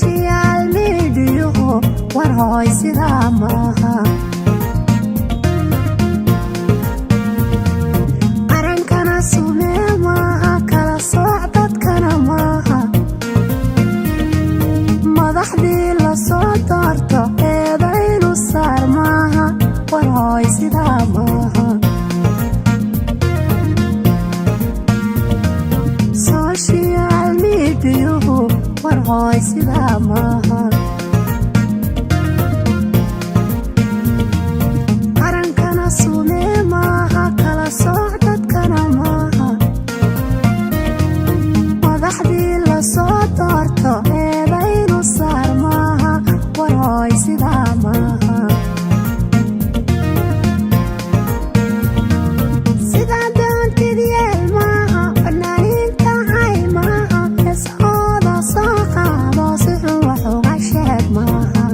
Social mediahu, war hooy, sidaa maaha. Qarankana sumee maaha, kala sooc dadkana maaha. Madaxdii lasoo doorto eedaynu saar maaha, war hooy, sidaa maaha. Social mediahu, war hooy, sidaa maaha. Qarankana sumee maaha, kala sooc dadkana maaha. Madaxdii lasoo doorto eedaynu saar maaha, war hooy, sidaa maaha. Sidaa doontid yeel maaha, fanaaniinta cay maaha, heeshooda soo qaado, si xun wax uga sheeg maaha.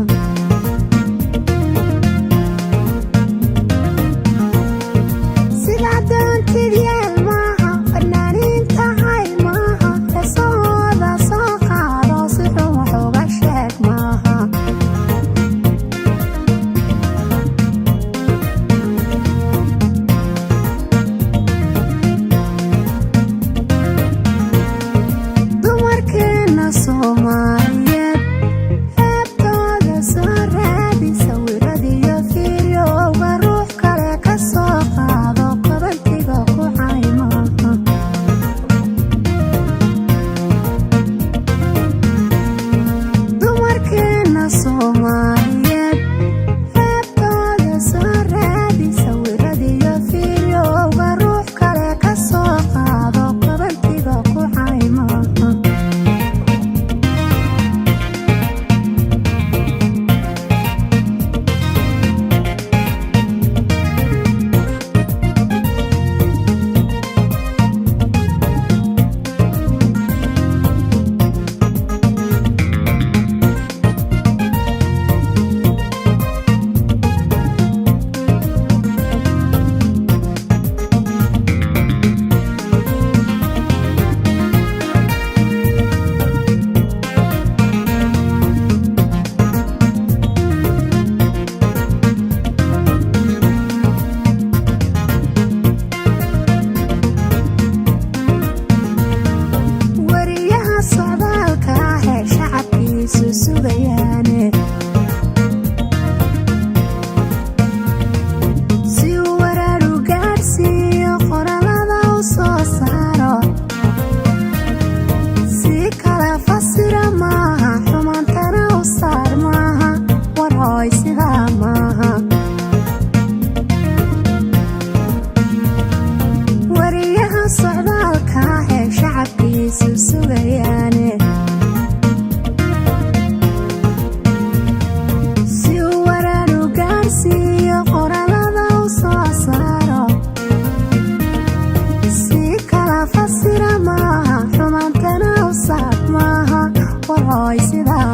Sidaa doontid yeel maaha, fanaaniinta cay maaha, heeshooda soo qaado, si xun wax uga sheeg maaha. Dumarkeena Soomaaliyeed heebtooda soo raadi, sawiradiyo fiiryowga ruux kale ka soo qaado, commentiga ku cay maaha. Dumarkeena Soomaaliyeed heebtooda soo raadi, sawiradiyo fiiryowga ruux kale ka soo qaado, commentiga ku cay maaha. Wariyaha socdaalka ah ee shacabkiisu sugayaane, si uu waraaru gaadhsiiyo, qoraalada u soo saaro, si kala fasira maaha, xumaantana u saar maaha, war hooy, sidaa maaha. Wariyaha socdaalka ah ee shacabkiisu sugayaane, si uu waraaru gaadhsiiyo, qoraalada u soo saaro, si kala fasira maaha, xumaantana u saar maaha, war hooy, sidaa